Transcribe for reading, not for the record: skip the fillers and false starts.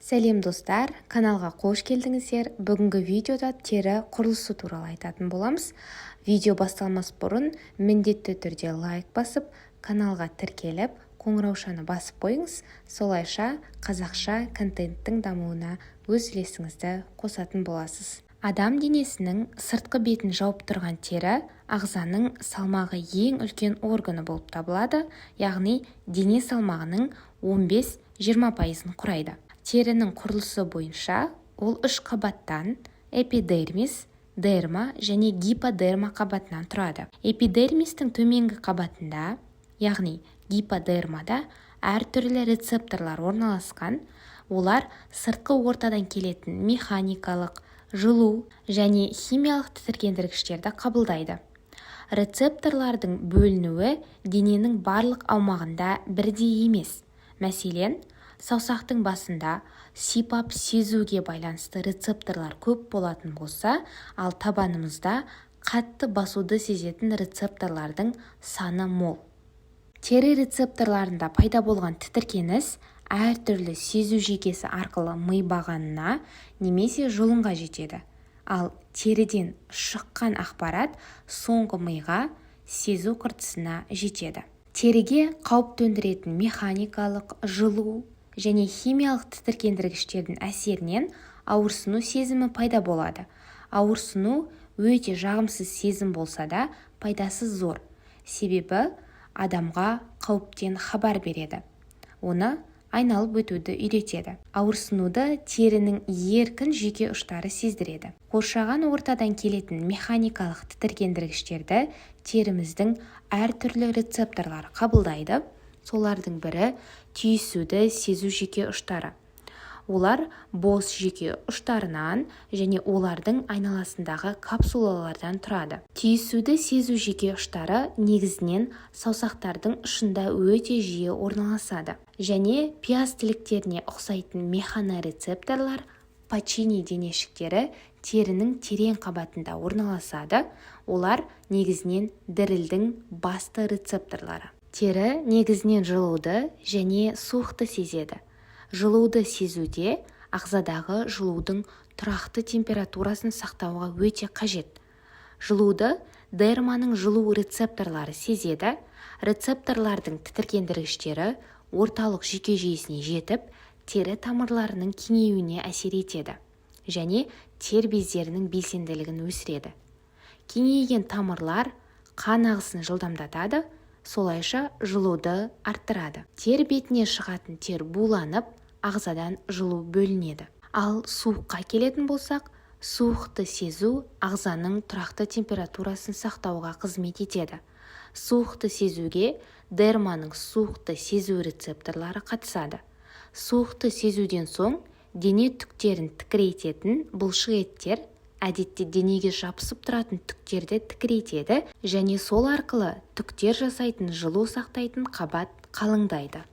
Сәлем, достар! Каналға қош келдіңіздер! Бүгінгі видеода тері құрылысы туралы айтатын боламыз. Видео басталмас бұрын міндетті түрде лайк басып, каналға тіркеліп, қоңыраушаны басып қойыңыз. Солайша қазақша контенттің дамуына өз үлесіңізді қосатын боласыз. Адам денесінің сыртқы бетін жауып тұрған тері ағзаның салмағы ең үлкен органы болып табылады, яғни дене салмағының 15-20%-ын құрайды. Терінің құрылысы бойынша ол үш қабаттан: эпидермис, дерма және гиподерма қабатынан тұрады. Эпидермистің төменгі қабатында, яғни гиподермада, әртүрлі рецепторлар орналасқан. Олар сыртқы ортадан келетін механикалық, жылу және химиялық тітіркендіргіштерді қабылдайды. Рецепторлардың бөлінуі дененің барлық аумағында бірдей емес. Мәселен, саусақтың басында сипап сезуге байланысты рецепторлар көп болатын болса, ал табанымызда қатты басуды сезетін рецепторлардың саны мол. Тері рецепторларында пайда болған тітіркеніс әртүрлі сезу жүйкесі арқылы ми бағанына немесе жұлынға жетеді. Ал теріден шыққан ақпарат соңғы миға, сезу қыртысына жетеді. Теріге қауіп төндіретін механикалық, жылу және химиялық тітіркендіргіштердің әсерінен ауырсыну сезімі пайда болады. Ауырсыну өте жағымсыз сезім болса да, пайдасы зор, себебі адамға қауіптен хабар береді, оны айналып өтуді үйретеді. Ауырсынуды терінің еркін жүйке ұштары сездіреді. Қоршаған ортадан келетін механикалық тітіркендіргіштерді теріміздің әртүрлі рецепторлары қабылдайды. Солардың бірі – түйісуді сезу жүйке ұштары. Олар бос жүйке ұштарынан және олардың айналасындағы капсулалардан тұрады. Түйісуді сезу жүйке ұштары негізінен саусақтардың ұшында өте жиі орналасады және пияз тіліктеріне ұқсайтын механорецепторлар, Пачини денешіктері, терінің терең қабатында орналасады. Олар негізінен дірілдің басты рецепторлары. Тері негізінен жылуды және суықты сезеді. Жылуды сезуде ағзадағы жылудың тұрақты температурасын сақтауға өте қажет. Жылуды дерманың жылу рецепторлары сезеді. Рецепторлардың тітіркендіргіштері орталық жүйке жүйесіне жетіп, тері тамырларының кеңеюіне әсер етеді және тер бездерінің белсенділігін өсіреді. Кеңейген тамырлар қан ағысын жылдамдатады, солайша жылуды арттырады. Тер бетіне шығатын тер буланып, ағзадан жылу бөлінеді. Ал суыққа келетін болсақ, суықты сезу ағзаның тұрақты температурасын сақтауға қызмет етеді. Суықты сезуге дерманың суықты сезу рецепторлары қатысады. Суықты сезуден соң дене түктерін тікірейтетін бұлшық еттер әдетте денеге жабысып тұратын түктерді тікірейтеді және сол арқылы түктер жасайтын жылу сақтайтын қабат қалыңдайды.